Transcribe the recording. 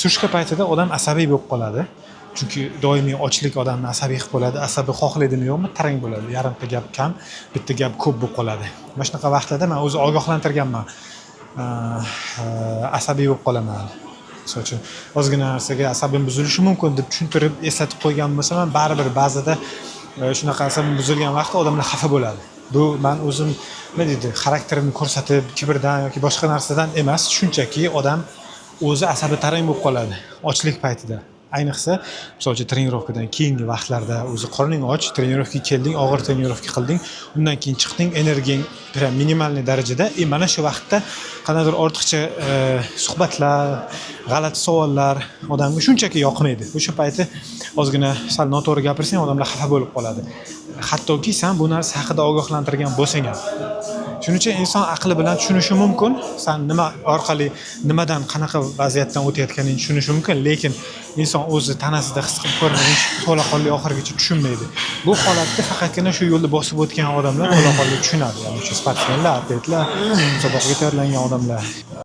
Сушка paytida odam asabiy bo'lib qoladi, chunki doimiy ochlik odamni asabiy qilib qo'yadi. Asabi, xohlaydimi yo'qmi, tarang bo'ladi, yarimta gap kam, bitta gap ko'p bo'lib qoladi. Mana shunaqa vaqtlarda man o'zi ogohlantirganman, asabiy bo'lib qolaman, misol uchun, ozgina narsaga asabim buzilishi mumkin deb tushuntirib, eslatib qo'ygan bo'lsam ham, baribir ba'zida shunaqa asabim buzilgan vaqtda odamlar xafa bo'ladi. Bu man o'zim, nima deydi, xarakterimni ko'rsatib, kibrdan yoki boshqa narsadan emas, shunchaki odam o'zi asabi tarang bo'lib qoladi ochlik paytida. Ayniqsa, misol uchun, trenirovkadan keyingi vaqtlarda o'zi qorning och, trenirovkaga kelding, og'ir trenirovka qilding, undan keyin chiqding, energiyang прям минимальный darajada. И mana shu vaqtda qandaydir ortiqcha suhbatlar, g'alati savollar odamga shunchaki yoqmaydi. O'sha payti ozgina sal noto'g'ri gapirsang, odamlar xafa bo'lib qoladi, hattoki san bu narsa haqida ogohlantirgan bo'lsang ham. Shuning uchun inson aqli bilan tushunishi mumkin, san nima orqali, nimadan, qanaqa vaziyatdan o'tayotganingni tushunishi mumkin, lekin inson o'zi tanasida his qilib ko'rmaguncha to'laqonli oxirigacha tushunmaydi. Bu holatda faqatgina shu yo'lni bosib o'tgan odamlar to'laqonli tushunadi, ya'ni o'sha sportsmenlar, atletlar, musobaqaga tayyorlangan odamlar.